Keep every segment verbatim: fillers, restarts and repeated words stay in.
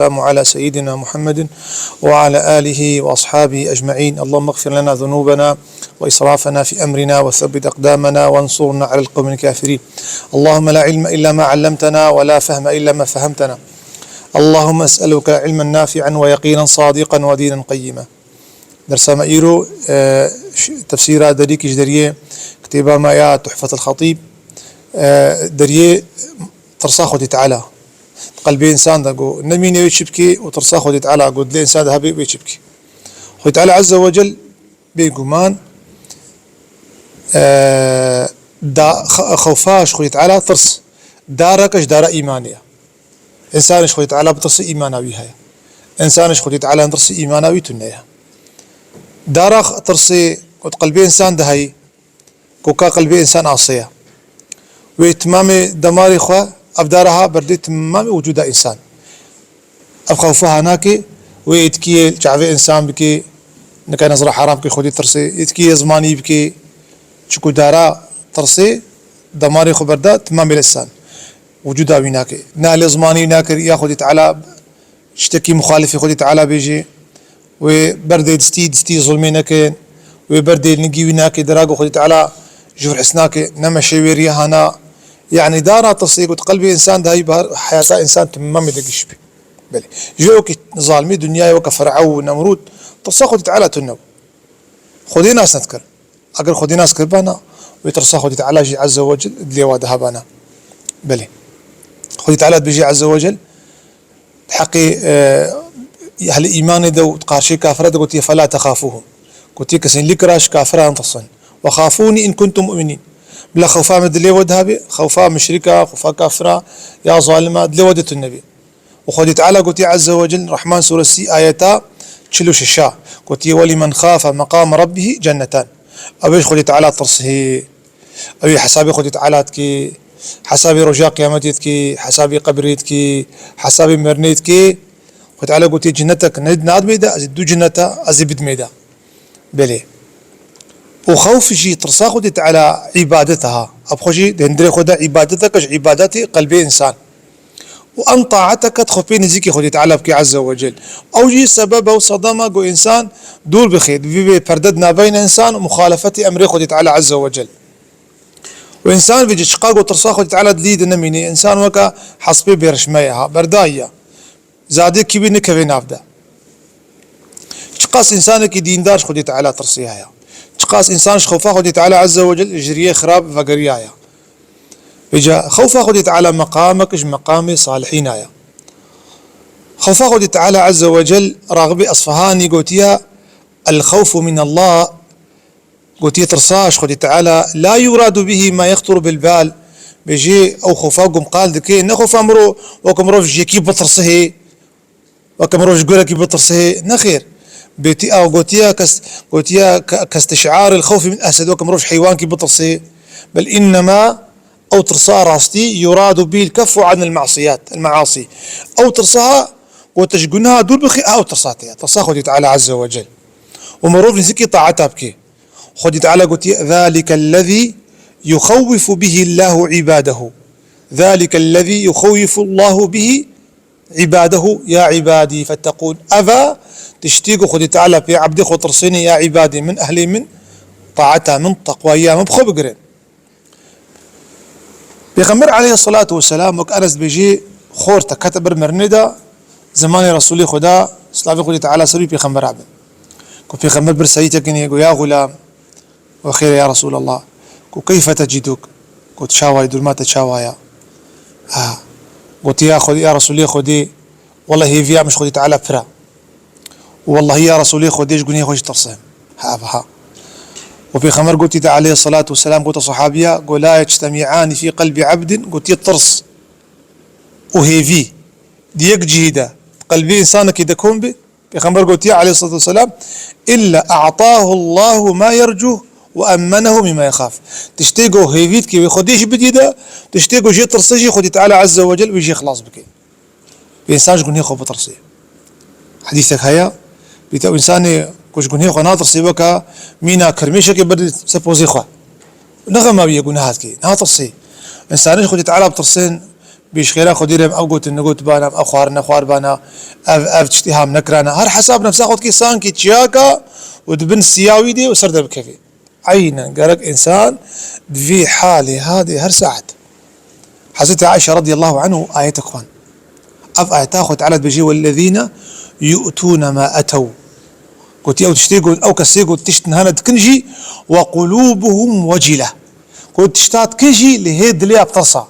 والسلام على سيدنا محمد وعلى آله وأصحابه أجمعين. اللهم اغفر لنا ذنوبنا وإسرافنا في أمرنا وثبت أقدامنا وانصرنا على القوم الكافرين. اللهم لا علم إلا ما علمتنا ولا فهم إلا ما فهمتنا. اللهم أسألك علما نافعا ويقينا صادقا ودينا قيما. Dersa me îro, e, ş-, tefsîra derîkî ji deriyê kitêba me ya Tuhfetul Xatîb, e, deriyê tirsa Xwedî Teala. Di qelbê însan de ku nemîne wê çi bikê û tirsa Xwedî Teala ku dilê însan de hebe wê çi bikê. Xwedî Teala Azze ve Cel bêguman, e, da, xe-, xewfa ji Xwedî Teala tirs. Dareke ji dara îmanê ye. Însan ji Xwedî Teala bitirsî îmana wî heye. Însan ji Xwedî Teala netirsî îmana wî tune ye. Dara tirsê ku di qelbê însan de heyî, ku ka qelbê însan asê ye. Wê timamê demarê xwe, ev dara ha berdê timamê wicûda însan. Ev xewfa ha nake, wê êtkiyê li çavê însan bike, nike nezra heram bike, Xwedî tirsê, êtkiyê zimanî bike, çiku dara tirsê demarê xwe berda timamê însan. Wicûda wî nake. Ne lê zimanî wî nake, ya Xwedî Teala tiştekî muxalifê Xwedî Teala bêjê. Wê berdê distî, distî zulmê nekin. Wê berdê nigî wî nake, dera ku Xwedî Teala ji wir hes nake, nemeşê wê riya hana. Yanî dara tirsê ku di qelbê însan de heyî, bi her heyata însan timamê de giş bî. Belê. Ji wekî zalimî dinyayê weke Fer'ew û Nemrûd, tirsa Xwedî Teala tune bû. Xwedê nas nedikir. Eger Xwedê nas kiribana, wê tirsa Xwedî Teala jî Azze ve Cel dilê wa dihabana. Belê. Xwedî Teala dibêje Azze ve Cel, di heqê, e, ehlê îmanê de û di qarşê kafira de gotiye, "Fela texafuhum." Gotiye, "Kesên lîkira ji kafiran tirsin. Ve xafûnî in kuntum mu'minîn." Bila xewfa me dilê we dihabe, xewfa muşrika, xewfa kafira, ya zalima, dilê we de tune be. Û Xwedî Teala gotiye Azze ve Cel, Rahman suresî ayeta çil û şeş a, gotiye, "Ve limen xafe meqame rabbihî cennetan." Ew ê ji Xwedî Teala tirsihê. Ew ê hesabê Xwedî Teala dikê, hesabê roja qiyametê dikê, hesabê qebirê dikê, hesabê merinê dikê. Xwedî Teala gotiye, "Cennetek ne, nadimê de, ez ê du cenneta, ez ê bidimê de." Belê. Û xewf jî tirsa Xwedî Teala îbadet e ha. Ev xwe jî di hundirê xwe de îbadet e, ke ji îbadetê qelbê însan. Û em taeteke di xwe pê nêzîkî Xwedî Teala bike Azze ve Cel. Ew jî sebeb e û sedema ku însan dûr bixê, divê bê perde di navbeyna însan û muxalefetê emrê Xwedî Teala Azze ve Cel. Û însan vêce çiqa ku tirsa Xwedî Teala dilî de nemîne, însan weke hespê bêrişme ye ha, berdayî ye. Zadê kî wî nikeve nav de. Çiqas însanekî dîndar ji Xwedî Teala tirsî heye. Çiqas însan ji xewfa Xwedî Teala Azze ve Cel ji riyê xirab vegeriyaye. Vêca xewfa Xwedî Teala meqamek ji meqamê salihîna ye. Xewfa Xwedî Teala Azze ve Cel, Raxibê Esfahanî gotiye, "El xewfu min Allah." Gotiye, tirsa ji Xwedî Teala, "La yuradu bihi ma yexturu bil bal." Bêjê ew xefa ku em qal dike, ne xefa mirov, weke mirov ji yekî bitirsihê, weke mirov ji gurekî bitirsihê, nexêr. Bêtî ew gotiye kes, gotiye ke-, kestiş'aril xewfi min esed, weke mirov ji heywankî bitirsihê. Bel innema ew tirsa rastî, yuradu bihil keffu anil masiyat, el maasî. Ew tirsa ku tu ji gunaha dûr bixî, ew tirsa te ye. Tirsa Xwedî Teala Azze ve Cel. Û mirov nêzîkî taeta bike. Xwedî Teala gotiye, "Zalike lezî yuxewwifu bihi Allahu îbadehu. Zalike lezî yuxewwifu Allahu bihi îbadehu, ya îbadî fettekûn." Ev e tiştî ku Xwedî Teala pê ebdê xwe tirsênê, ya îbadî min, ehlê min, taeta min, teqwayiya min bi xwe bigirin. Pêxember aleyhisselatu vesselam, wek Enes dibêjî, xor te kete ber mirinê de, zimanê Resulê Xweda, silavê Xwedê Teala ser wî pêxembera bin. Ku pêxember bir serî tekinê, got, "Ya xulam, we xêr e ya Resulallah." Got, "Keyfe teciduk?" Got, "Çawa ye, durma te çawa ye?" Ha. Got, "Ya Xwedê, ya Resulê Xwedê, wele hêviya min ji Xwedê Teala pir e." Wellahî ya Resulê Xwedê ji gunehê xwe jî tirsim. Ha, ev ha. Û Pêxember gotî de aleyhisselatu vesselam gote sahabiya, got, "La yectemi'ani fî qelbî ebdin", gotiye tirs û hêvî di yek cihî de, di qelbê însanekî de kom be. Pêxember gotiye aleyhisselatu vesselam, "Illa a'tahu Allahu ma yercuh ve emmenehu mimma yexaf." Tiştê ku hêvî dike wê Xwedê jî bidî de, tiştê ku jê tirse jî Xwedê Teala Azze ve Cel wê jê xilas bike. Pê însan ji gunhê xwe bitirsê. Hedîsek heye, bîte ew însanê ku ji gunhê xwe natirsê weke mîna kirmêşekê berdê ser pozê xwe. Ne xema wî ye gunaha dikê, natirsê. Însanê ji Xwedê Teala bitirsên, Bê ji xêra Xwedê re em ev gotin negot bana, em ev xwarin nexwar bana, ev, ev tiştê ham nekirana. Her hesab nefsa xwe dikê sankî çiyaka û di bin siya wî dê û ser de bikevê. Eynen, gerek însan di vî halê hadê her saet. Hezretî Aîşe radiyallahu anhu ayetek xwend. Ev ayeta Xwedê Teala dibêje, "Wellezîne yu'tûne ma etew." Gotiye, ew tiştê got, ew kesê got tişt niha ne dikin jî, "Ve qulûbuhum wecile." Got tişta dikin jî, lê hê dilê ya bi tirsa.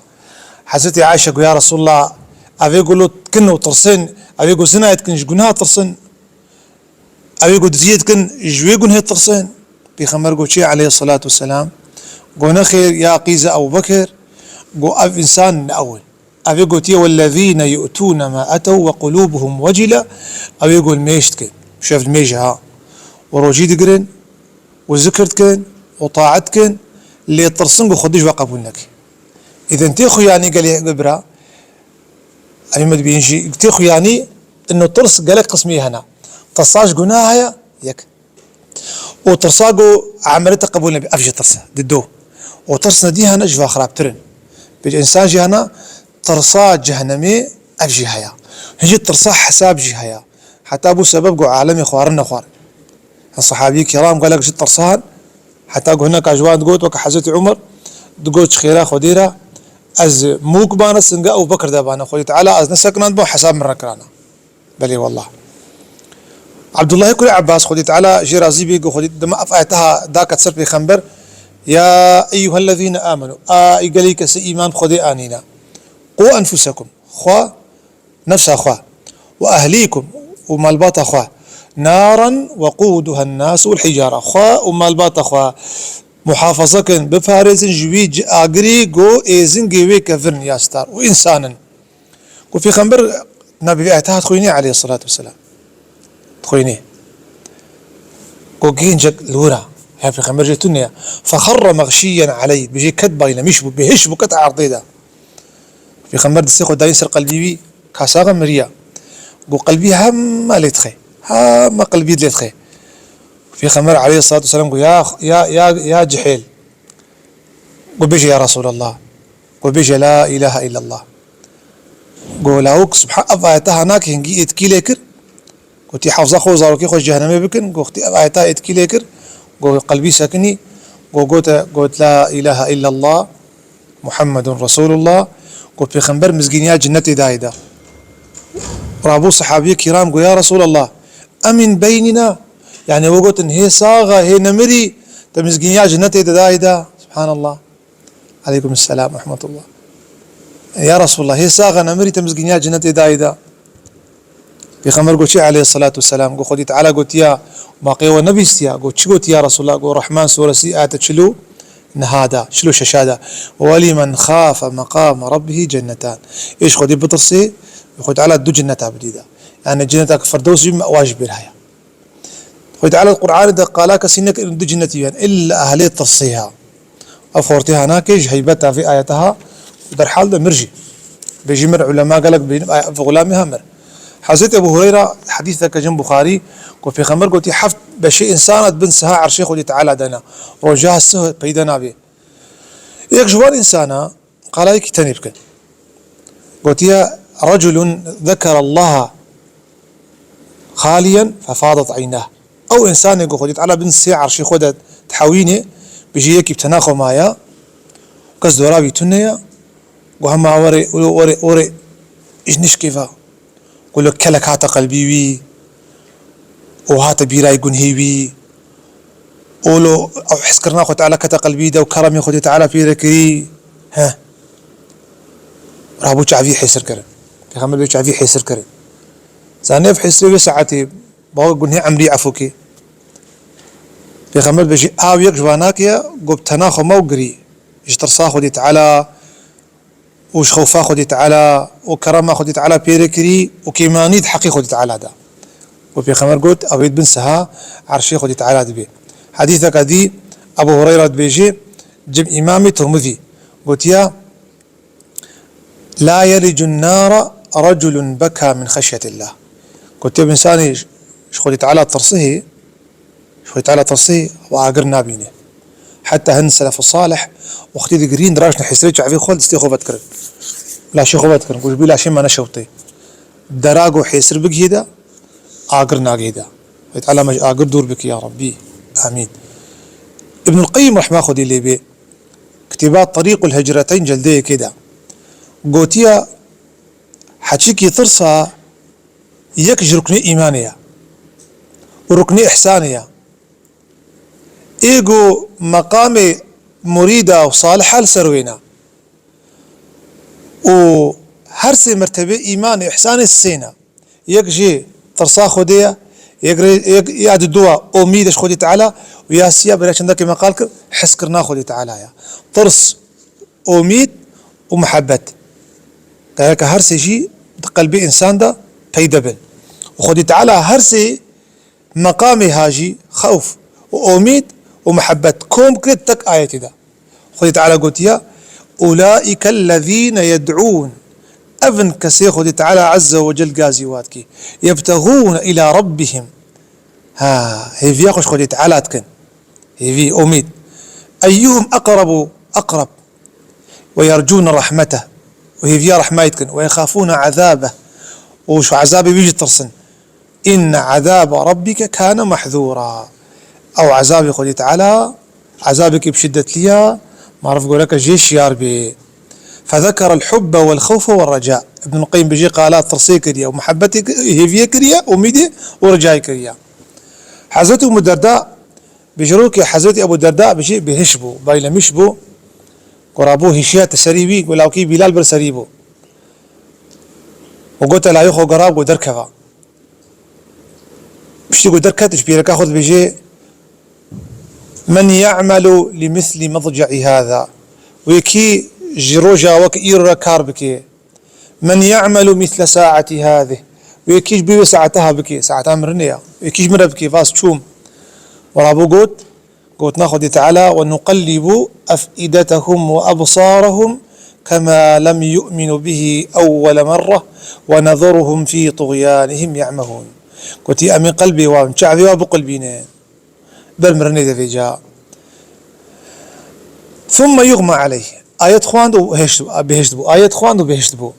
Hezretî Aîşe got, "Ya Resulallah, evê got lo dikin û tirsin, evê got zinayê dikin ji gunaha tirsin, evê got diziyê dikin ji wê gunhê tirsin." Pêxember got çi aleyhissalatu vesselam? Got nexêr ya qîza Ebu Bekir, got ev însan ne ew in. Evê gotiye, "Wellezîne yu'tûne ma etew ve qulûbuhum wecile", evê got mêj dikin, şev mêj ha, û rojî digirin, û zikir dikin, û taet dikin, lê tirsin ku Xwedê ji we qebûl neke. Îden tê xuyanî gelê bibira, em ê me dibînin jî, tê xuyanî, ino tirs gelek qismî hene. Tirsa ji gunah heye, yek. Û tirsa ku emele te qebûl nebe, ev jî tirs e, di do. Û tirs nedî hene, ji va xirabtir in. Pêj însan jî hene, tirsa cehenemê, ev jî heye. Hin jî tirsa hesab jî heye. Heta bû sebeb ku alemê xwarin nexwar. Hin sehabî kiram gelek jî tirsan, heta ku hineka ji wan digot, weke Hezretî Umer, digot, "Ji xêra Xwedê re, ez mûk bana singa Ebu Bekir de bana, Xwedê Teala ez nesekinandibû, hesab min re kirana." Belê wallah. Abdullah kurê Abbas, Xwedê Teala jê razî bê, got, Xwedê dema ev ayeta ha dake ser pêxember, "Ya eyyuhellezîne amenu", a ey gelî kesê îman bi Xwedê anîne. "Qû enfusekum", xwe, nefsa xwe, "ve ehlîkum", û malbata xwe, "naran veqûduhen nasu vel hîcara", xwe û malbata xwe muhafaza kin, biparêzin ji wî ci-, agirî ku êzingê wê kevin ya star û însan in. Ku pêxember nabî vê ayeta hat xwînê aleyhissalatu vesselam. Xwînê. Ku gêncek li wir e. Ya pêxember jê tune ye. Fexerre mexşîyen aleyh. Bijê ket bayne, mîş bû, bêhiş bû, ket erdê de. Pêxember destê xwe dayîn ser qelbî wî, ka sax e, miriya. Ku qelbî hema lê dixe. Hema qelbî lê dixe. Pêxember aleyhissalatu vesselam got, "Ya, ya, ya, ya cihêl." Got, "Bêje ya Resulallah." Got, "Bêje la ilahe illallah." Got, "Lawik, subhan, ev ayeta hana ki hingî êtkî lê kir." Got, "Tî hefza xwe û zarokê xwe ji cehenemê bikin." Got, "Tî ev ayeta êtkî lê kir." Got, qelbî sekinî. Got, gote, got, "La ilahe illallah, Muhammedun Resulullah." Got, "Pêxember mizgîniya cinnetê dayê de." Rabû sehabiyê kiram got, "Ya Resulallah, emîn beynîna?" Yani we gotin, "Hê sax e, hê nemirî, te mizgîniya cinnetê de dayê de." Subhanallah. Aleykum selam ve rahmetullah. Ya Resulallah, hê sax e, nemirî, te mizgîniya cinnetê dayê de. Pêxember got çi aleyhissalatu vesselam? Got Xwedî Teala gotiya, ma qê we nebîstiya? Got çi gotiya Resulallah? Got Rahman suresi ayete çil û neha de, çil û şeş de. "Ve limen xafe meqame rabbihi cennetan." Ê ji Xwedî bitirsê, Xwedî Teala du cenneta bidî de. Yani cenneta ki Firdewsî mewa ji bêr heye. Xwedî Teala Qur'anê de qala kesî nekir du cinnetî yan, illa ehlê tirsê ha. Ev xortê ha nake ji heybeta vê ayeta ha, derhal de mir jî. Bêjî mir, ulema gelek bêjin, ay, ev xulamê ha mir. Hezret Ebu Hureyra, hedîseke jin Buxarî, ku Pêxember gotî, heft beşê însana di bin siha erşê Xwedî Teala de ne. Roja sih peyda nabê. Yek ji wan însana, qalayekî tenê bikin. Gotiye, "Reculun zekerallaha xaliyen fefadat eynah." Ew însanê ku Xwedî Teala bin sê erşê xwe de dihewînê, bijî yekî bi tena xwe maye, kes dora wî tune ye, ku hema werê, werê, werê, ji nişkê ve. Ku li kelek hate qelbî wî û hate bîrayî gunhê wî û lo ew hizkirina Xwedê Teala kete qelbî de û keremê Xwedê Teala pê re kirî, he, rabû çavî hêsir kirin. Pêxember bê çavî hêsir kirin. Zanê ev hêsirê wê saetê bawe gunhê emrî efû kê. Pêxember bêjî, ew yek ji vanakê ye, ku bi tena xwe ma û girî. Ji tirsa Xwedê Teala, û ji xewfa Xwedê Teala û kerema Xwedê Teala pê re kirî û kêmanî di heqê Xwedê Teala de. Û Pêxember got, ew ê di bin siha erşê Xwedê Teala de bê. Hedîseke dî Ebu Hureyra dibêje, cem Îmamê Tirmizî gotiye, "La yelicun nara reculun beka min xeşyetillah." Gotiye, bi însanê ji Xwedê Teala tirsihê, Xwedê Teala tirsê û agir nabîne. Heta hin selefu salih wextê digirîn, diraşne hêsirê çavê xwe destê xwe vedikirin. Laşê xwe vedikirin, ku ji bî laşê me neşewtê. Dera ku hêsir bigihî de, agir nagihî de. Xwedê Teala me ji agir dûr bike ya Rabbî. Amîn. Îbnul Qeyyîm rehma Xwedê lê bê, kitêba Terîqul Hicreteyn celdeyekê de gotiye, heçikî tirsa yek ji ruknê îmanê ye û ruknê îhsanê ye. Ê ku meqamê murîda û saliha li ser wê ne. Û her sê mertebê îmanê, îhsanê sê ne. Yek jê tirsa Xwedê ye, yek rê-, yek ya diduwa omîd ji Xwedê Teala û ya siya bira çendekê me qal kir, hezkirina Xwedê Teala ye. Tirs, omîd û muhebbet. Gereke her sê jî di qelbê însan de peyde bin. Û Xwedê Teala her sê meqamê ha jî xewf û omîd û muhebbet kom kir tek ayetê de. Xwedê Teala gotiye, "Ulaîke ellezîne yed'ûn." Ev in kesê Xwedê Teala Azze ve Cel gazî wa dikî. "Yebtexûne îlâ rabbihim." Ha, hêviya xwe ji Xwedê Teala dikin. Hêvî, omîd. "Eyyuhum eqrebu eqreb." "Ve yercûne rahmeteh." Û hêviya rehmayê dikin. "Ve yexafûne ezâbeh." Û ji ezabê wî jî tirsin. "Inne azabe rabbike kane mahzûra." Ew ezabê Xwedê Teala, ezabekî bi şiddetliya, meriv goreke jê şiyar bê. "Fezekerel hubbe wel xewfe wel reca." Îbnul Qeyyîm bêje qala tirsê kiriye û muhebbetê ki-, hêviyê kiriye, umîdê û ricayê kiriye. Hezretî Ummu Derda, bêje rokê Hezretî Ebû Derda bêje bêhiş bû, baylemiş bû. Gora bû hişiya te serî wî, got lawkî Bîlal bir serî bû. Û gote layê xwe gera, got derkeva. Piştî ku derket, ji pîreka xwe dibêje, "Men ya'melu li misli mezce'i hâzâ." Wê kî ji roja wek îro re kar bike. "Men ya'melu misle sa'ati hâzih." Wê kî ji bî wê saeta ha bike. Saeta mirinê ya. Wê kî ji min re bike. Vas çûm. Wela bû got, Gotina Xwedê Teala, "Ve nuqellibu ef'idetehum ve ebsarehum kema lem yu'minu bihi ewwele merre ve nezeruhum fî tuğyanihim ya'mehûn." Gotî, "Em ê qelbê wan, çavê wan biqulbîne." Ber mirinê de vêca. "Thumme yuğme aleyh." Ayet xwend û hêşt, bihişt bû. Ayet xwend û bihişt bû.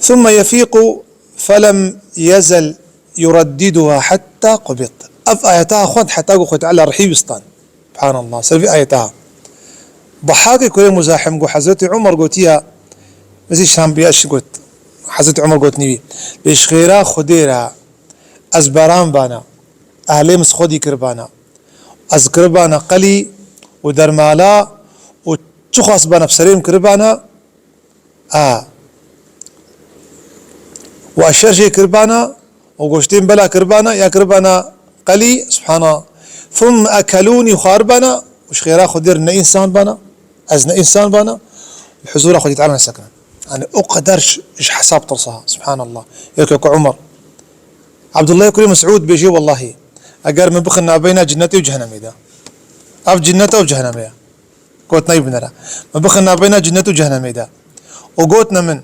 "Thumme yefîqu felem yezel yureddiduha hetta qubid." Ev ayeta xwend heta ku Xwedê Teala rihî wî stand. Subhanallah. Ser vî ayeta. Dahakê kurê Muzahim got, Hezretî Umar gotiya, ez îşan biya şi got. Hezretî Umar got nîvî. Bê ji xêra Xwedê re ez beran bana. Ehlê min xwedî kiribana. Ez kiribana qelî û dermala û çi xwest bana bi serê min kiribana. A. Wa şer jê kiribana û goştên bela kiribana, ya kiribana qelî, subhana. Thum ekelûnî xwaribana û ji xêra Xwedê re ne însan bana, ez ne însan bana, li huzûra Xwedê Teala nesekine. Yani o qeder ji, ji hesab tirsa, subhanallah. Yek yek Umar. Abdullah kurê Mesûd bêjê, wellahî, eger min bixin nabeyna cinnetê û cehennemê de. Ev cinnet e, ev cehennemê ye. Got ney binere. Me bixin nabeyna cinnet û cehennemê de. Û gotne min,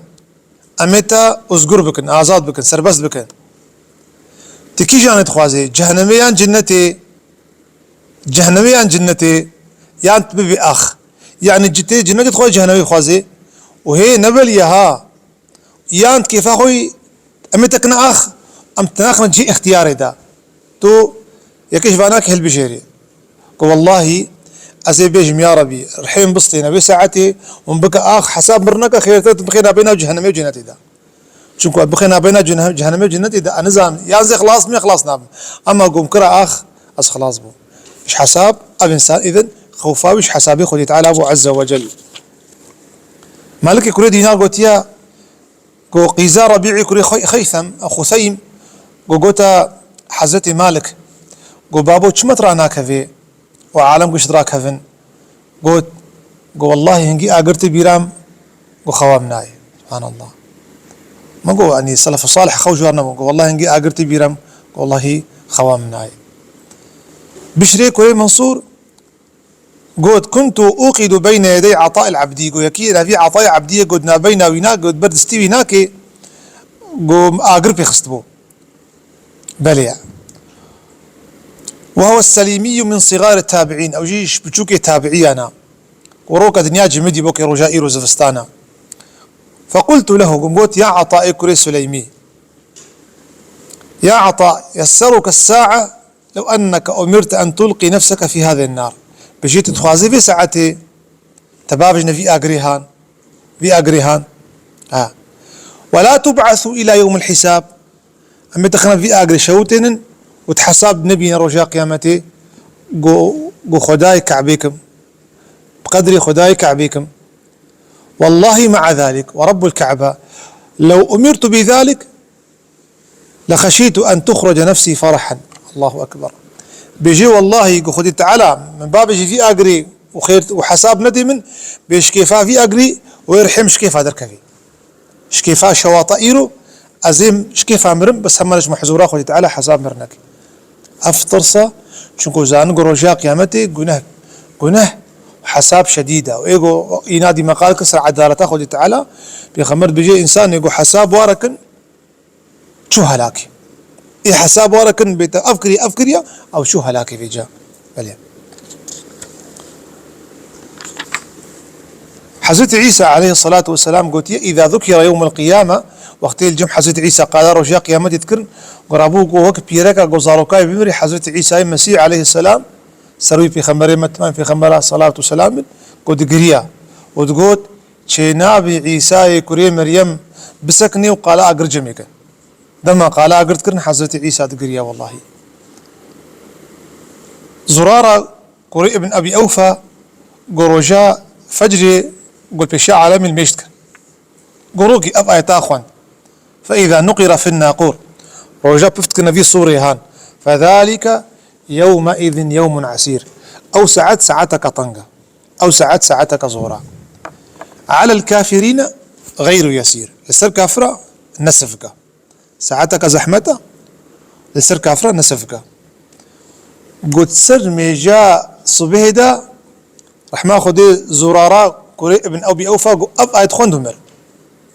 em ê te uzgur bikin, azad bikin, serbest bikin. Tu kîjan dixwazê? Cehennemê yan cinnetê? Cehennemê yan cinnetê? Yan tu bibî ax. Yani citê cinnetê dixwazê, cehennemê dixwazê. Û hê nebeliye ha. Yan di kêfa xwe yî, em ê te kine ax, em te naxine cihê îxtiyarê de. Tu yekê ji vana ke hilbijêrî. Ku wellahî ez ê bêjim, ya Rebî, rihê min bistêne vê saetê û min bike ax, hesab min neke, xêrtir tu bixê nabeyna cehennemê û cennetê de. Çunku ez bixê nabeyna cehne-, cehennemê û cennetê de, ez nizanim, yan zê xilas bim, ya xilas nabim. Ema ku min kira ax, ez xilas bûm. Ji hesab, ev însan îdin xewfa wî ji hesabê Xwedê Teala bû Azze ve Cel. Malikê kurê Dînar gotiye, Ku qîza Rebî'î kurê Xey-, Xeysem, Xuseym, ku gota Hezretî Malik, ku babo çima tu ranakevê û alem gişt rakevin? Got, ku wellahî hingî agir tê bîra min, ku xewa min nayê. Subhanallah. Min got, yanî selef salih xew ji wan nebû. Ku wellahî hingî agir tê bîra min, ku wellahî xewa min nayê. Bişrê kurê Mensûr, Got, "Kuntu uqidu beyne yedey Ata'il Abdî." Got, yekî navî Ata'il Abdî ye, got, nabeyna wî na, got, ber destî wî nakê, got, agir pê xistibû. Belê. Ve huve selîmî min sîgari tabi'în. Ew jî ji biçûkê tabi'iyan e. Û roka dinya cimidî bo ke roja îro zivistana. فقلت له, got, ya Ata ê kurê Suleymî, ya Ata, يسرك الساعة لو أنك أمرت أن تلقي نفسك في هذه النار. Bijî tu dixwazî vê saetê te bavêjine vî agirê han, vî agirê han. Ha. ولا تبعث إلى يوم الحساب. Em ê te xine vî agirê şewitênin û tu hesab nebîne roja qiyametê. Go, go Xwedayê Ke'bê kim. Bi qedrê Xwedayê Ke'bê kim. والله مع ذلك ورب الكعبة لو أمرت بذلك لخشيت أن تخرج نفسي فرحا. Allahu Ekber. Bêjê wellahî ku Xwedê Teala min bavêjî vî agirê û xêr û hesab nedê min, bê şikêfa vî agirî û ê rihê min şikêfa derkevî. Şikêfa şewata îro, ez ê şikêfa mirim, bes hema ji mehzûra Xwedê Teala hesab mir neke. Ev tirsa, çunku zanin ku roja qiyametê guneh, guneh hesab şedîd e. Û ê ku înadî meqal kir ser edaleta Xwedê Teala, Pêxember dibêje, însanê ku hesab ware kin, çû helakê. Ê hesab ware kin bê te ev kiriye, ev kiriye, ew çû helakê vêca. Belê. Hezretî Îsa aleyhissalatu vesselam gotiye, إذا ذكر يوم القيامة, wextê li cem Hezretî Îsa qala roja qiyametê dikirin, got, rabû ku wek pîreka ku zarokayê bimirî, Hezretî Îsayê Mesîh aleyhisselam, ser wî pêxemberê me, temam pêxembera salatu selam bin, ku digiriya û digot, Çênabî Îsayê kurê Meryem bisekinê û qala agir cemê ke. Dema qala agir dikirin, Hezretî Îsa digiriya wellahî. Zurara kurê Ibn Ebî Ewfa, go roja fecrê, go pêşiya alemê li mêj dike. Go rokî ev ayeta xwend. فإذا نقر في الناقور. Roja pif dikine vî sûrê han. فذلك يومئذ يوم عسير. Ew saet saeteke teng e. Ew saet saeteke zor e. على الكافرين غير يسير. Li ser kafira ne sivik e. Saeteke zehmet e. Li ser kafira ne sivik e. Got ser mêja sibehê de, rehma Xwedê, Zurara kurê Ibn Ebî Ewfa got, ev ayet xwend û mir.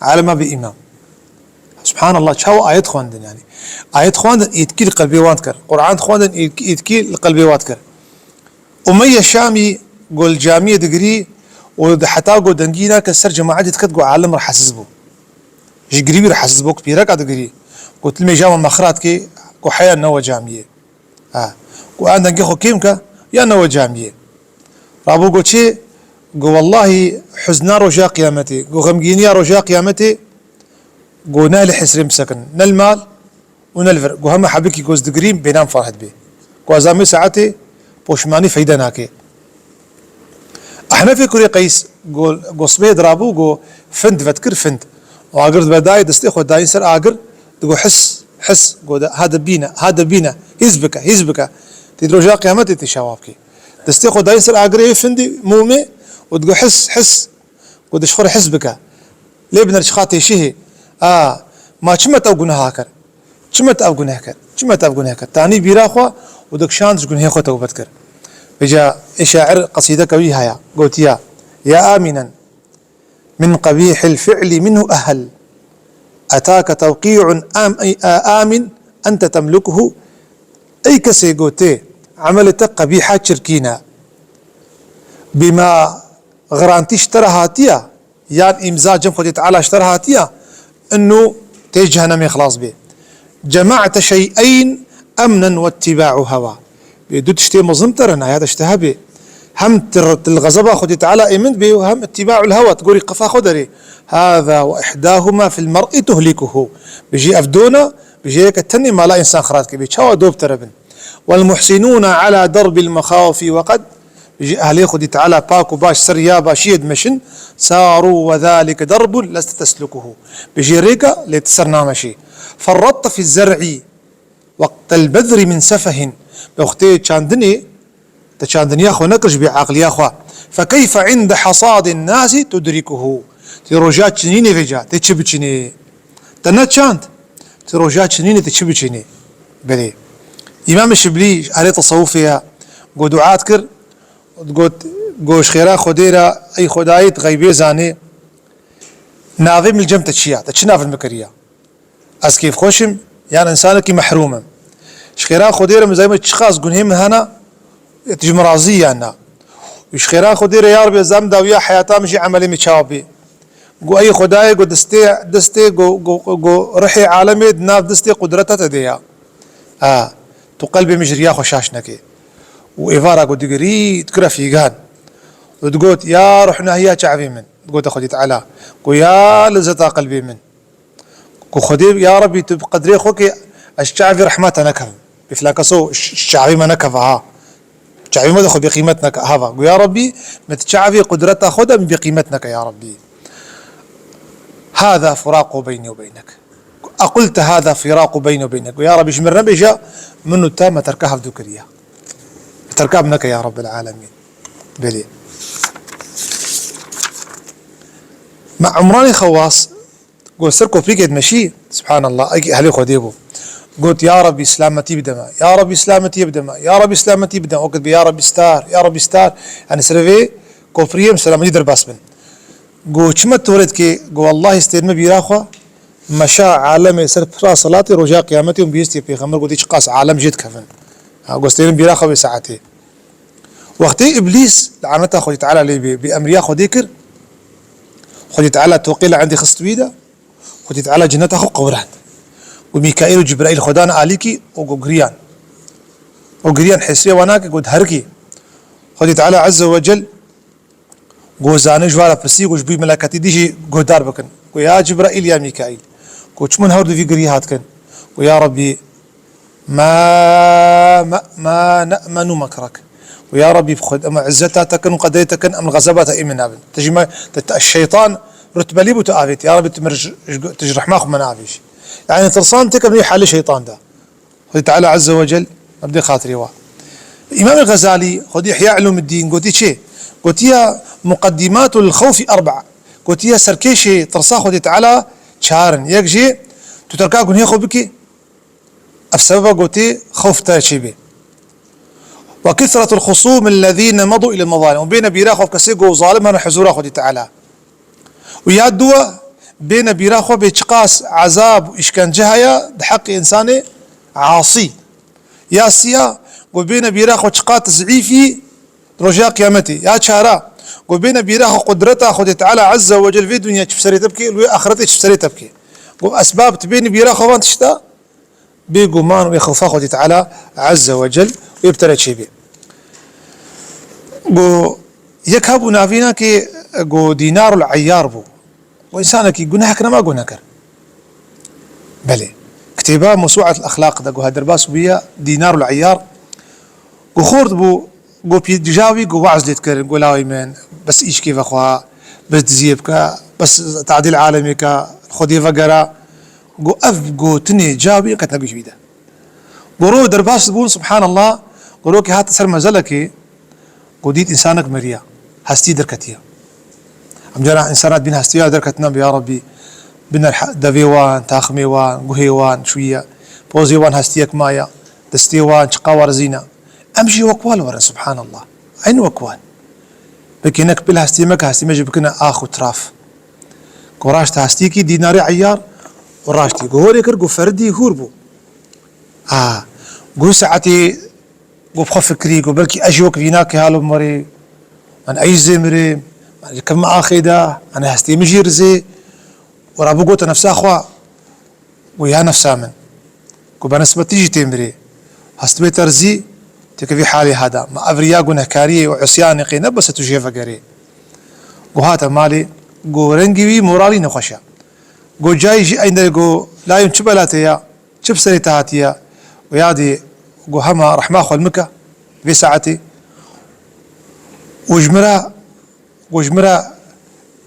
Alema bê îman. Subhanallah, çawa ayet xwendin yani. Ayet xwendin, îtkî li qelbê wan dikir. Quran xwendin, îtkî, îtkî li qelbê wan dikir. Umeyye Şamî go li camiyê digirî û di heta go dengî nake ser cemaetê diket, go alim rahatsiz bû. Ji girî wî rahatsiz bû, ku pîreka digirî. Go tu li mêja me mexra dikê, go heya newe camiyê. Ha. Go an dengê xwe kêm ke, ya newe camiyê. Rabû go çê, go wellahî huzna roja qiyametê, go xemgîniya roja qiyametê, go ne li hisrên bisekin, ne li mal, û ne li vir. Go hema hebikî ku ez digirîm bênam ferh dibê. Ku ez amê saetê poşmanî feyde nake. Ehnefê kurê Qeys go, go sibê dirabû, go find vedkir, find. Û agir dibe dayê, destê xwe dayîn ser agir, digo his, his, go de, ha de bîne, ha de bîne, hîs bike, hîs bike. Tê di roja qiyametê tê şawa bikê. Destê xwe dayîn ser agirê findî, mûmê, û digo his, his. Got, ji xwe re his bike. Lê binêr çiqa têşihê. A, ma çima te ew guneha kir? Çima te ev guneh kir? Çima te ev guneh kir? Tanî bîra xwe û dikşand ji gunehê xwe tewbe dikir. Vêca ê şair qesîdeke wî heye. Gotiya, يا آمنا من قبيح الفعل منه أهل أتاك توقيع آم-، آمن أنت تملكه. Ey kesê gotê, emelê te qebîha çirkîn e. Bîma xirantî ji te re hatiye, yan îmza cem Xwedê Teala ji te re hatiye, inu tê cehenemê xilas bê. جمعت شيئين أمنا واتباع هوى. Bê du tiştê mezin te re, naya te ji te hebê. Hem til, til xezeba Xwedê Teala êmin dibê û hem اتباع الهوى, tu gorî qefa xwe derê. هذا وإحداهما في المرء تهلكه. Bijî ev dona, bijî yeke tenê mala însan xirat dike. Bê çawa do bi te re bin? والمحسنون على درب المخاوف وقد Bijî ehlê Xwedî Teala pak û baş ser ya başiyê dimeşin, ساروا وذلك درب لست تسلكه. Bijî rêka lê tu ser nameşî. فرطت في الزرع وقت البذر من سفه. Bi wextê çandinê, te çandiniya xwe nekir ji bê aqliya xwe. فكيف عند حصاد الناس تدركه. Tê roja çinînê vêca, tê çi biçinê? Te ne çand. Tê roja çinînê tê çi biçinê? Belê. Îmam Şiblî ji alê tesewufê ye, got dua dikir, Got, got ji xêra Xwedê re, ey Xwedayê tu xeybê zanê, navê min li cem te çi ya, te çi nav li min kiriya? Ez kêfxweş im, yan însanekî mehrûm im? Ji xêra Xwedê re min zayê min çiqas gunhê min hena, tu ji min razî yan na? Ji xêra Xwedê re ya Rebî, ez em dawiya heyata min jî emelê min çawa bê? Got, ey Xwedayê, got, destê, destê, got, got, got, rihê alemê di nav destê qudreta te de ya. Ha, tu qelbê min ji riya xwe şaş neke. Û êvara got, digirî, dikire fîgan. Û digot, ya ruhnahiya çavê min. Digote Xwedê Teala. Got, ya lezeta qelbê min. Ku Xwedê, ya Rebî, tu bi qedrê xwe ke ez çavê rehma te nekevim. Bi filan keso ş-, ş-, çavê me nekeve ha. Çavê me de xwe bêqîmet neke. Hava. Gu ya Rebî, me di çavê qudreta xwe de min bêqîmet neke ya Rebî. Hâzâ firâqu beynî ve beynek. Equltu hâzâ firâqu beynî ve beynek. Gu ya Rebî, ji min re bêje, min û te me terka hevdû kiriye. Me terka min neke ya Rebbil alemîn. Belê. Me Umranê Xewas, got ser koprîkê dimeşî, subhanallah, eg ehlê Xwedê bû. Got, ya Rebî, selametî bide me. Ya Rebî, selametî bide me. Ya Rebî, selametî bide me. Wekit bê, ya Rebî, star, ya Rebî, star. Yanî ser vê kopriyê em selametî derbas bin. Got, çima torê dikê? Got, wellahî stêrime bîra xwe, meşa alemê ser pira selatê roja qiyametê û bihîstiye pêxember gotî çiqas alem jê dikevin. Ha, got, stêrim bîra xwe vê saetê. Wextê Îblîs, laneta Xwedê Teala lê bê, bi emriya Xwedê kir, Xwedê Teala toqê li endê xist wî de, Xwedê Teala cineta xwe qewirand. Û Mîkaîl û Cibraîl xwe dan alîkî û got giriyan. Û giriyan hesrê wan nake, got herikî. Xwedê Teala Azze ve Cel got zanî ji wan re pirsî, got ji bo meleketî dî jî guhdar bikin. Got ya Cibraîl ya Mîkaîl. Got çi min her du vî girî hat kin. Got ya Rebî, Ma, ma, ma ne'menu mekrek. Û ya Rebî, bi xwe, em izzeta te kin û qedrê te kin, em li xezeba te îmîn nabin. Te jî me, te, te, şeytan rutbelî bû tu avêt. Ya Rebî, tu mir ji, ji, tu ji rehma xwe me navêj. Yanî tirsan têke bin wî halê şeytan de. Xwedê Teala Azze ve Cel, em dê xatirê wa. Îmamê Xezalî, xwedî Ihya Ulûmiddîn, gotî çi? Gotiya muqeddimatul xewfî erba. Gotiya serkêşê tirsa Xwedê Teala çar in. Yek jê, tu terka gunhê xwe bikî, Ev sebeba gotê xewf te çêbê. Ve kesretul xusûm ellezîne medu ilel mezalim. Û bêne bîra xwe kesê ku zalim hene huzûra Xwedî Teala. Û ya duwa bêne bîra xwe bê çiqas ezab û îşkence heye di heqê însanê asî. Ya siya ku bêne bîra xwe çiqas zîfî roja qiyametê. Ya çara ku bêne bîra xwe qudreta Xwedê Teala Azze ve Cel vê dinya çi bi serê te bike, li wê axretê çi bi serê te bike. Ku esbab tu bêne bîra xwe van tişta, Bêguman wê xewfa Xwedî Teala Azze ve Cel wê bi te re çêbê. Go yek hebû navîna kê go Dînarul Eyyar bû. Go însanekî guneh kir, nema guneh kir. Belê. Kitêba Mewsuatul Exlaq de go her derbas bûye Dînarul Eyyar. Go xort bû, Go pî dija wî go we'z lê dikirin, go lawê min, bes îşkê vexwe, bes diziyê bike, bes tadîl alemê ke, Xwedê vegere. Go ev gotinê ca wî qet ne guh wî de. Go ro derbas bûn, subhanallah, go rokê hate ser mezelekê, go dît însanek miriye, hestî derketiye. Em cara însanat bîn hestiya derketina bi ya Rabbî, biner he-, devê wan, taximê wan, guhê wan, şûye, pozê wan hestiyek maye, destê wan çiqa werzîne. Em jî wek wan werin, subhanallah. Eyn wek wan. Belkî nek pil hestiyê me ke hestiyê me jî bikine ax û traf. Ku raşt hestiyekî dînarê eyyar û raştî. Ku horê kir, ku ferdî hûr bû. Ha, ku saetê, ku bi xwe fikirî, ku belkî ez jî wek vîna ke halo merê, an ez jî zê mirê, an jî kevme axê de, an hestiyê min jî rizê. Û rabû gote nefsa xwe, Û ya nefsa min, ku be nisbetî jî tê mirê, hestibê te rizî, têkevî halê hada. Ma ev riya gunehkariyê û isyanê qê ne bes e tu jê vegerê. Ku hate malê, ku rengî wî moralî nexweş e. Ku cayî jî eynderê ku layim çi bela te ya, çi bi serê te hatiye, û yadê ku hema rehma xwe li min ke, vê saetê. Û ji min re Got, ji min re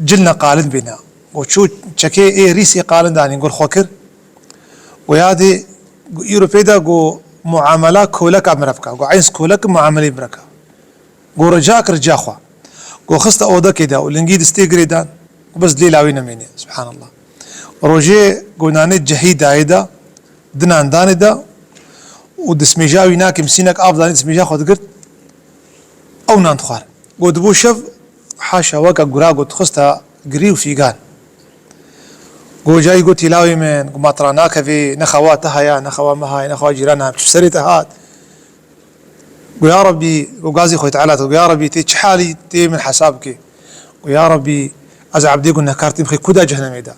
cilne qalin bêne. Got, çû çekê ê rîsê qalin danîn, got, xwe kir. Got, yadê, got, îro pê de, got, muamela koleka min re bike. Got, eyn kolek muamelê min re ke. Got, rica kir rica xwe. Got, xiste odekê de û lingî distê girê dan. Got, bes dilê lawê nemêne. Subhanallah. Rojê, got, nanê cehî dayê de, dinan danê de û dismêja wî nakê, misînek av danê, dismêja xwe digirt. Ew nan dixwar. Got, dibû şev, haşa weke gura got, dixwista girî û fîgan. Got, cayî got, tîlawê min, got, ma tira nakevê, ne xewa te haya, ne xewa me haya, ne xewa cîrana, çi serê te hat. Got, ya Rabbî, got, gazî Xwedê Teala, got, ya Rabbî, tê çi halî tê min hesab bike. Got, ya Rabbî, Ez ebdê gunehkar têm xê kuda cehennemê de.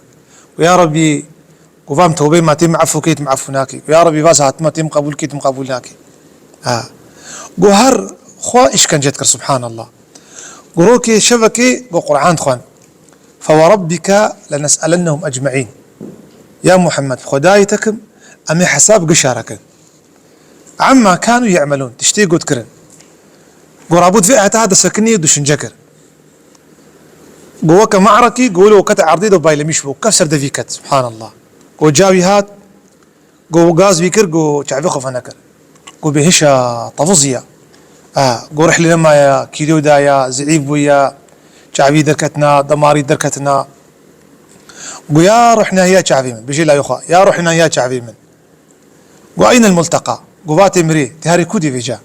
Go ya Rabbî, go vam tewbê ma têm efû kê, têm efû nakê. Go ya Rabbî, vaz hatima têm qebûl kê, têm qebûl nakê. Ha. Go her xwe îşkence dikir, subhanallah. Go rokê şevekê go Qur'an dixwend. فَوَرَبِّكَ لَنَسْأَلَنَّهُمْ أَجْمَعِينَ. Ya Muhammed, Xwedayê te kim, em ê hesab gişa re kin. عَمَّا كَانُوا يَعْمَلُونَ. Tiştê got kirin. Go rabût vê ayeta ha disekinî û düşünce kir. Go weke ma'rekî, go wilo kete erdê de baylemîş bû. Kef ser devî ket. Subhanallah. Go cawî hat, go gaz wî kir, go çavê xwe fenekir. Go bêhişa, teviziya. A, go rihlê nemaye, kîlo daye, zeîf bûye, çavî derketina, demarî derketina. Go ya ruh nehiya çavê min, bijê la yoxa, ya ruh nehiya çavê min. Go أين الملتقى؟ Go va tê mirê, tê herî ku dî vêca?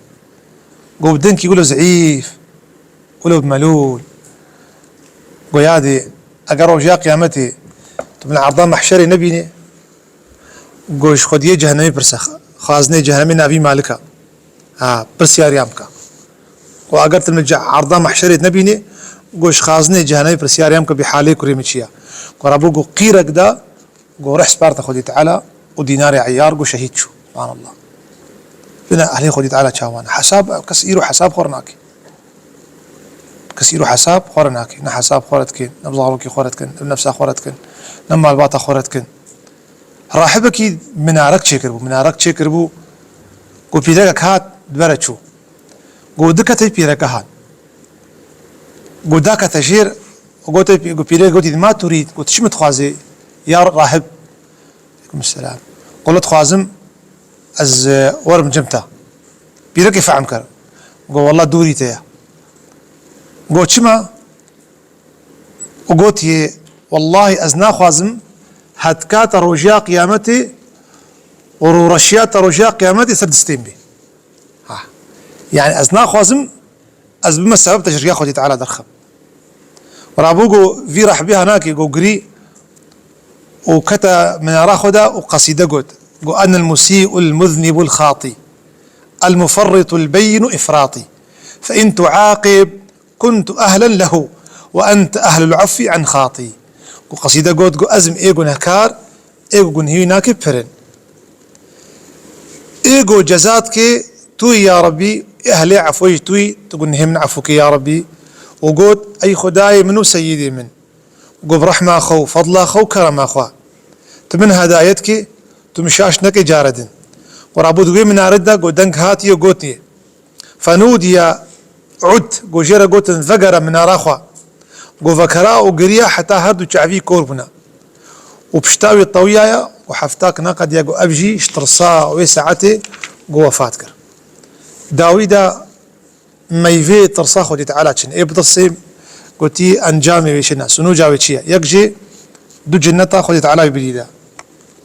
Go bi dengkî wilo zeîf, wilo melûl. Go yadê, eger roja qiyametê tu min erda mehşerê nebînê, go ji xwediyê cehennemê pirse, xazinê cehennemê navî Malika. Ha, pirsyariya bike. Go eger tu min erda mehşerê nebînê, go ji xazinê cehennemê pirsyariya bike, bê halê kurê min çi ya? Go rabû go qîrek da, go rih sparte Xwedê Teala û dînarê eyar go şehîd çû. Subhanallah. Bine ehlê Xwedê Teala çawan. Hesab, kes îro hesab xwe re nake. Kes îro hesab xwe re nake. Ne hesab xwe re dikin, ne bi zarokê xwe re dikin, ne bi nefsa xwe re dikin, ne bi malbata xwe re dikin. Rahibekî minarek çêkiribû, minarek çêkiribû, go pîrekek hat, di ber re çû. Go dikete pîreke hat. Go dakete jêr, gote pî-, go pîrek gotî, "Ma turîd?" Go, "Tu çi min dixwazî, ya rahib?" Aleykum selam. Go, "Wele dixwazim ez, e, werim cem te." Pîrekê fehm kir. Go, "Wele dûrî te ye." Go, "Çima?" Û gotiye, "Wellahî ez naxwazim hetkate rojiya qiyametê û rûreşiyate rojiya qiyametê ser destê min bê." Ha. Yani ez naxwazim ez bime sebeb te ji riya Xwedê Teala derxim. Rabû go vî rehbê hanakê go girî û kete minara xwe de û qesîde got. Go, "أنا المسيء المذنب الخاطي، المفرط البين إفراطي، فإن تعاقب كنت أهلا له، وأنت أهل العفو عن خاطي." Go qesîde got, go, "Ez im ê gunehkar, ê go gunhê wî nake pirin. Ê go ceza dike tu yî ya Rabbî, ê ehlê efû yî tu yî, tu gunhê min efû ke ya Rabbî." Û got, "Ey Xwedayê min û Seyîdê min." Go, "Bi rehma xwe û fedla xwe û kerema xwe tu min hedayet ke, tu min şaş neke care din." Go rabû di wê minare de go deng hatiye gotiye, "فنودي عد", go jê re gotin, "Vegere minara xwe." Go vekera û giriya heta her du çavî kor bûne. Û pişta wî tewiyaya, go hefta kina qediya, go ev jî ji tirsa wê saetê go wefat kir. Dawî de meyvê tirsa Xwedê Teala çin. Ê bitirsê, gotî encamê wê çi ne, sinûca wê çi ye? Yek jê du cinneta Xwedê Teala wî bidî de.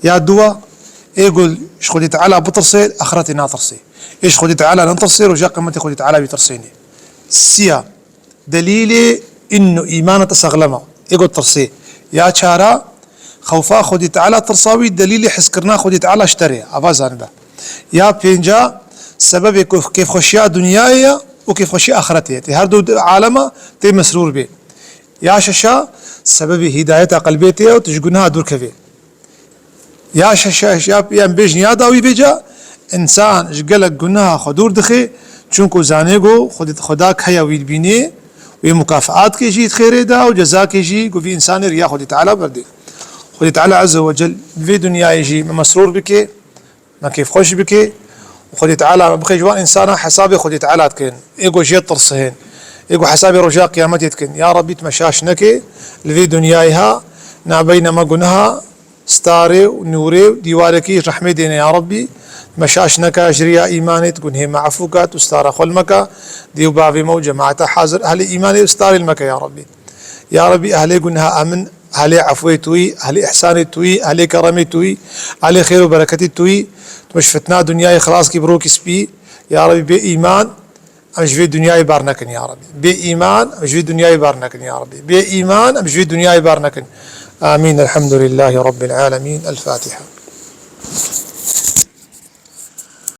Ya duwa, ê go ji Xwedê Teala bitirsê, axretê natirsê. Ê ji Xwedê Teala netirsê, roja qiyametê Xwedê Teala wî tirsênê. Siya, delîlê înno îmana te sexlema. Ê go tirsê. Ya çara, xewfa Xwedê Teala, tirsa wî delîlê hizkirina Xwedê Teala ji te re ye. Ava zanibe. Ya pênca, sebebê kêf-, kêfxweşiya dinyayê ye û kêfxweşiya axretê ye. Tê her du alema tê mesrûr bê. Ya şeşa, sebebê hîdayeta qelbê tê ye û tu ji gunaha dûr kevê. Ya şeşa, ya, ya em bêjin ya dawî vêca, însan ji gelek gunaha xwe dûr dixe, çunku zane go Xwedê, Xweda kaya wî dibîne, wê mukafaat ke jî di xêrê de û ceza ke jî ku vî însanê riya Xwedê Teala berdê. Xwedê Teala Azze ve Cel vê dinyayê jî me mesrûr bike, me kêfxweş bike. Û Xwedê Teala me bixe ji wan însana hesabê Xwedê Teala dikin. Ê ku jê tirsin. Ê ku hesabê roja qiyametê dikin. Ya Rabbî, tu me şaş neke li vê dinyayê ha, nabeyne me gunaha, starê û nûrê û dîwarekî rehmê dêne ya Rabbî. Me şaş neke ji riya îmanê, tu gunhê me efû ke, tu stara xwe li me ke, dê û bavê me û cemaeta hazir ehlê îmanê û starê li me ke ya Rabbî. Ya Rabbî, ehlê gunaha em in, ehlê efûyê tu yî, ehlê îhsanê tu yî, ehlê keremê tu yî, ehlê xêr û bereketê tu yî. Tu me ji fitna dinyayê xilas kî bi rokî spî. Ya Rabbî, bê îman, em ji vê dinyayê bar nekin ya Rabbî. Bê îman, em ji vê dinyayê bar nekin ya Rabbî. Bê îman, em ji vê dinyayê bar nekin. Amîn. Elhamdulillahî Rabbil Alemîn. El Fatiha.